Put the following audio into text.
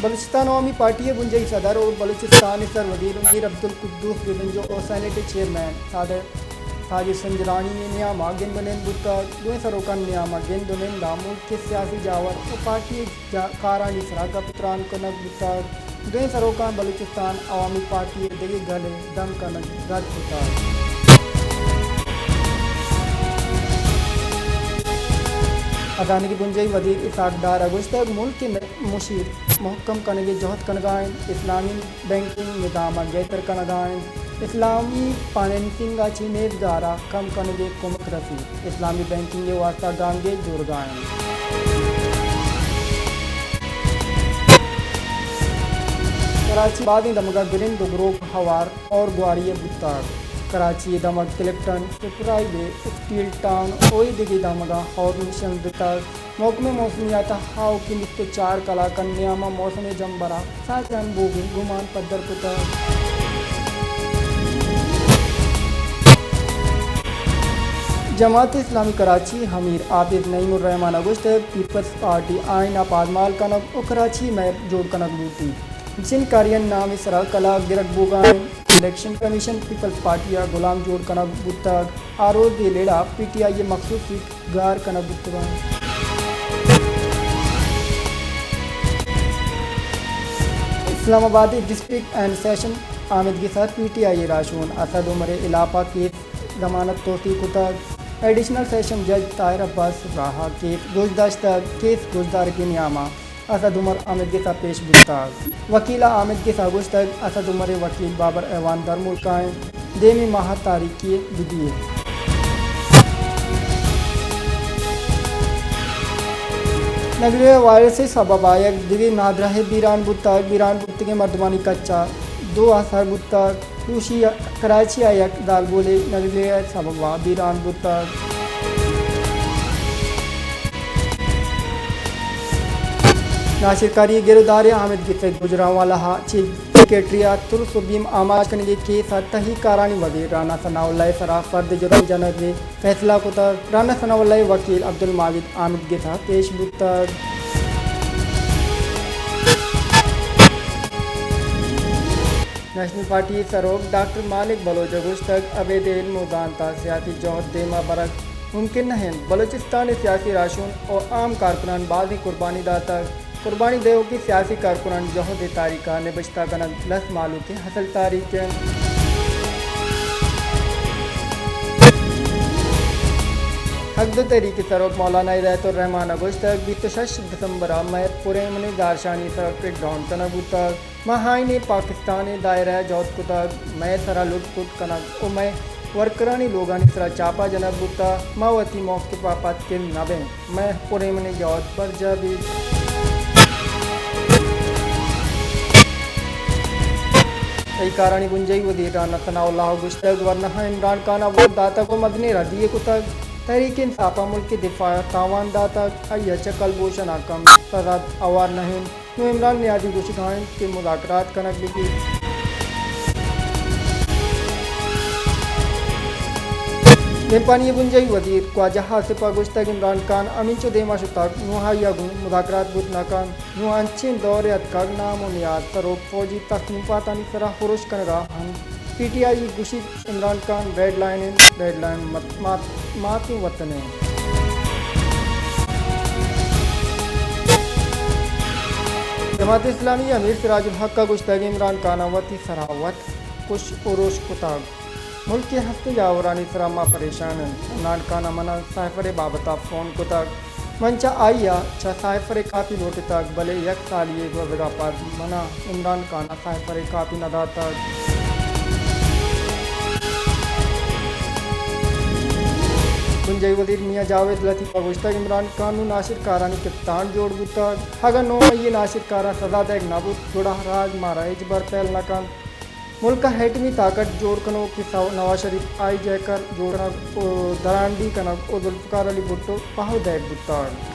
بلوچستان عوامی پارٹی ءِ بنجاہی صدر ءُ بلوچستان ءِ سر وزیر میر عبدالقدوس بزنجو ءُ سینیٹ ءِ چیئرمین ساجد سنجرانی ءِ نیام ءَ گند ءُ نند بوتگ۔ دوئیں سروکانی نیام ءَ گند ءُ نند ءَ ملک ءِ سیاسی جاور ءُ پارٹی ءِ جا-، کارانی سرا گپ ءُ تران کنگ بوتگ۔ دوئیں سروکاں بلوچستان عوامی پارٹی ءِ دگہ گل ءِ دم کنگ رد کتگ۔ ہزانگی بنجاہی وزیر اسحاق ڈار ءَ گوشتگ، ملک ءِ مشیر مھکم کنگ ءِ جہد کنگ ءَ انت، اسلامی بینکنگ نظام ءَ گہتر کنگ ءَ انت، اسلامی فنانسنگ ءَ چہ نیزگار ءَ کم کنگ ءِ کمک رسیت، اسلامی بینکنگ ءِ واستہ گامگیج زورگ ءَ انت۔ کراچی ءِ بازیں دمگ ءَ گرند ءُ گروک ہوار ہور گواری ءَ بوتگ۔ کراچی ءِ دمگ کلفٹن، سپرائیل، اسٹیل ٹاؤن ءُ اے دگہ دمگاں ہور نشان بوتگ۔ محکمہ موسمیات ءَ آؤکیں بیست ءُ چار کلاکانی نیام ءَ موسم ءِ جمبر ءَ ساچان بوگ ءِ گمان پدر کتگ۔ جماعت اسلامی کراچی ءِ امیر حافظ نعیم الرحمان ءَ گوشتگ، پیپلز پارٹی آئین ءَ پادمال کنگ ءُ کراچی ءِ میئر جوڑ کنگ لوٹیت۔ گچین کاریانی نام ءِ سرا کلاگ گرگ بوگ ءَ انت۔ الیکشن کمیشن پیپلز پارٹی ءَ غلام جوڑ کنگ بوتگ۔ آروزی لیڑہ ءَ پی ٹی آئی ءِ مخصوص سیٹ گار کنگ بوتگ انت۔ اسلام آباد ءِ ڈسٹرکٹ اینڈ سیشن آمدگس ءَ پی ٹی آئی ءِ راہشون اسد عمر ءِ ہلاپ ءَ کیس ضمانت توسیع کتگ۔ ایڈیشنل سیشن جج طاہر عباس ءِ براہ ءَ کیس گوش داشتگ، کیس گوشدارگ ءِ نیام ءَ اسد عمر آمدگس ءَ پیش بوتگ۔ وکیل ءَ آمدگس ءَ گوشتگ، اسد عمر ءِ وکیل بابر اعوان درملک ءَ انت، دیمی ماہ ءَ تاریخی ءَ بدیت۔ نگلویہ وائرس ءِ سبب ءَ یک دگہ نادراہے بیران بوتگ، بیران بوتگیں مردمانی کچ ءَ دو ءَ سر بوتگ۔ دوشی کراچی ءَ یک زالبولے نگلویہ ءِ سبب ءَ بیران بوتگ۔ ناشرکاری ءِ گرودار ءَ آمدگس ءِ گوجرانوالہ ءَ چیف سیکرٹری ءَ ترس ءُ بیم آماچ کنگ ءِ کیس ءَ تحقیق کارانی وزیر رانا ثناء اللہ ءِ سرا فرد جرم جنگ ءِ فیصلہ کتگ۔ رانا ثناء اللہ ءِ وکیل عبدالماجد آمدگس ءَ پیش بوتگ۔ نیشنل پارٹی ءِ سروک ڈاکٹر مالک بلوچ ءَ گوشتگ، ابید علم ءُ زانت ءَ سیاسی جہد دیما برگ ممکن نہ انت۔ بلوچستان ءِ سیاسی راہشون ءُ عام کارکنان بازیں قربانی داتگ۔ قربانی دئیوکیں سیاسی کارکنانی جہد ءِ تاریخ ءَ نبشتہ کنگ لس مہلوکیں اصل تاریخ انت۔ حق دو تحریک ءِ سروک مولانا ہدایت الرحمان ءَ گوشتگ، بیست ءُ شش دسمبر ءَ مئے پریمنیں زہرشانی ءِ سرا کریک ڈاؤن کنگ بوتگ۔ ما آئین ءِ پاکستان ءِ دائرہ ءَ جہد کتگ، مئے سرا لٹ کٹ کنگ ءُ مئے ورکرانی لوگانی سرا چاپہ جنگ بوتگ۔ ما وتی موقف ءَ پدکند نہ بیں۔ مئے پریمنیں جہد برجاہ بیت۔ تحقیق کارانی بنجاہی وزیر رانا ثناء اللہ ءَ گوشتگ، ورناہاں عمران خان ءَ ووٹ داتگ ءُ مزنیں ردی یے کتگ۔ تحریک انصاف ءَ ملک ءِ دفاع ءَ تاوان داتگ، آئی ءَ چہ کلبوشن ءَ کم سزا ہوار نہ انت۔ نوں عمران نیادی گوشگ ءَ انت کہ مذاکرات کنگ بہ بیت۔ دیمپانی ءِ بنجاہی وزیر خواجہ آصف ءَ گوشتگ، عمران خان ہمینچو دیما شتگ، نوں آئی ءَ گوں مذاکرات بوت نہ کنت۔ نوں انچیں دورے اتکگ، نام ءُ نیاد سروک فوجی تصنیفاتانی سرا ہرش کنگ ءَ انت۔ پی ٹی آئی گوشیت، عمران خان ریڈ لائن انت، ریڈ لائن مت-، مات-، ماتیں وطن انت۔ جماعت اسلامی ءِ امیر سراج الحق ءَ گوشتگ، عمران خان ءَ وتی سرا وت کش ءُ روش کتگ۔ ملک ءِ ہستیں جاورانی سرا ما پریشان ایں۔ عمران خان ءَ من ءَ سائفر ءِ بابت ءَ فون کتگ۔ من چہ آئی ءَ چہ سائفر ءِ کاپی لوٹتگ، بلے یک سالے ءِ گوزگ ءَ پد من ءَ عمران خان ءَ سائفر ءِ کاپی نہ داتگ۔ بنجاہی وزیر میاں جاوید لطیف ءَ گوشتگ، عمران خان نوں ناشرکارانی کپتان جوڑ بوتگ۔ اگاں نو مئی ءَ ناشرکاراں سزا دئیگ نہ بوت، گڑا راج مارا ہچبر پہل نہ کنت۔ ملک ءَ ایٹمی طاقت جوڑ کنوک ءِ سو-، نواز شریف ءِ ہائی جیکر جوڑ کنگ ءُ درانڈیھ کنگ ءُ ذوالفقار علی بھٹو پہو دئیگ بوتگ۔